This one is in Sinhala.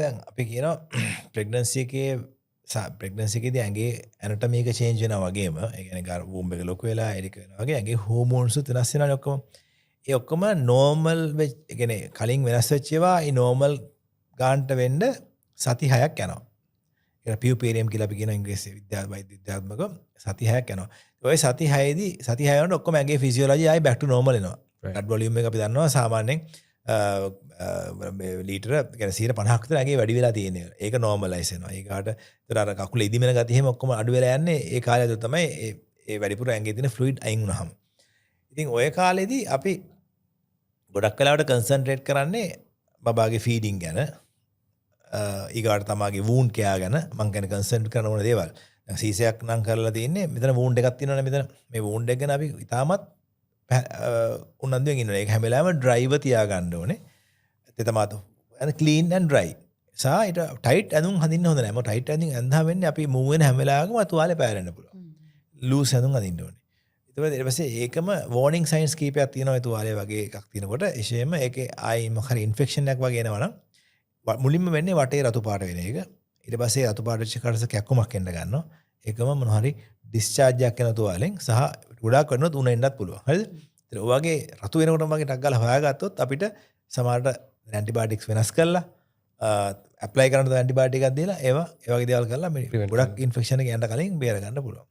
දැන් අපි කියනවා ප්‍රෙග්නන්සි එකේ, ප්‍රෙග්නන්සි එකේදී ඇඟේ ඇනටමි එක චේන්ජ් වෙනවා වගේම, ඒ කියන්නේ ගර වූම්බ් එක ලොකු වෙලා ඒක වෙනවා වගේ ඇඟේ හෝමෝන්ස් උත් වෙනස් වෙනවානේ ඔක්කොම. ඒ ඔක්කොම නෝමල් වෙච්ච, ඒ කියන්නේ කලින් වෙනස් වෙච්ච ඒවා ඒ නෝමල් ගානට වෙන්න සති 6ක් යනවා. ඒක පියුපේරියම් කියලා අපි කියන ඉංග්‍රීසි විද්‍යා වෛද්‍ය විද්‍යාත්මක සති 6ක් යනවා. ඔය සති 6ේදී, සති 6 වෙනකොට ඔක්කොම ඇඟේ ෆිසියොලොජි ආයි බැක් ටු නෝමල් එනවා. බ්ලඩ් වොලියුම් එක අපි දන්නවා සාමාන්‍යයෙන් මේ ලීටර කියන්නේ 50ක් විතර ඇඟේ වැඩි වෙලා තියෙන එක. ඒක නෝමලයිස් වෙනවා. ඒකට ඒතර අර කකුල ඉදිමෙන ගතිය එහෙම ඔක්කොම අඩු වෙලා යන්නේ ඒ කාලය ඇතුළත තමයි, ඒ ඒ වැඩිපුර ඇඟේ තියෙන ෆ්ලුයිඩ් අයින් වුණාම. ඉතින් ඔය කාලෙදී අපි ගොඩක් වෙලාවට කන්සන්ට්‍රේට් කරන්නේ බබාගේ ෆීඩින් ගැන, ඊගාට තමාගේ වූන්ඩ් කෙයා ගැන. මං කියන්නේ කන්සන්ට්‍රේට් කරන ඕන දේවල්. දැන් සීසයක් නම් කරලා තියෙන්නේ මෙතන වූන්ඩ් එකක් තියෙනවනේ මෙතන. මේ වූන්ඩ් එක ගැන අපි ඉතාමත් උනන්දුවෙන් ඉන්නවා. ඒක හැම වෙලාවෙම ඩ්‍රයිව තියාගන්න ඕනේ. ඒ තමයි ක්ලීන් ඇන්ඩ් ඩ්‍රයි. සහ ඊට ටයිට් ඇඳුම් අඳින්න හොඳ නෑ. මොකද ටයිට් ඇඳුම් ඇඳහම වෙන්නේ අපි මූව් වෙන හැම වෙලාවකම තුවාලේ පෑරෙන්න පුළුවන්. ලූස් ඇඳුම් අඳින්න ඕනේ. ඊට පස්සේ ඒකම වෝනින් සයින්ස් කීපයක් තියෙනවා ඒ තුවාලේ වගේ එකක් තියෙනකොට. එෂේම ඒකේ ආයි මොකක් හරි ඉන්ෆෙක්ෂන් එකක් වගේ එනවා නම් මුලින්ම වෙන්නේ වටේ රතු පාට වෙන එක. ඊට පස්සේ රතු පාට වෙච්ච කරස කැක්කුමක් එන්න ගන්නවා. ඒකම මොන හරි ඩිස්චාර්ජ් එකක් එන තුවාලෙන් සහ ගොඩාක් වෙනොත් උණ එන්නත් පුළුවන්. හරිද? ඉතින් ඔය වගේ රතු වෙනකොටම වගේ ටක් ගාලා හොයාගත්තොත් අපිට සමහරට ඇන්ටිබයොටික්ස් වෙනස් කරලා ඇප්ලයි කරන්න ඇන්ටිබයොටික් එකක් දීලා ඒවා ඒ වගේ දේවල් කරලා මේ Prevent. ගොඩක් ඉන්ෆෙක්ෂන් එක යන්න කලින් බේර ගන්න පුළුවන්.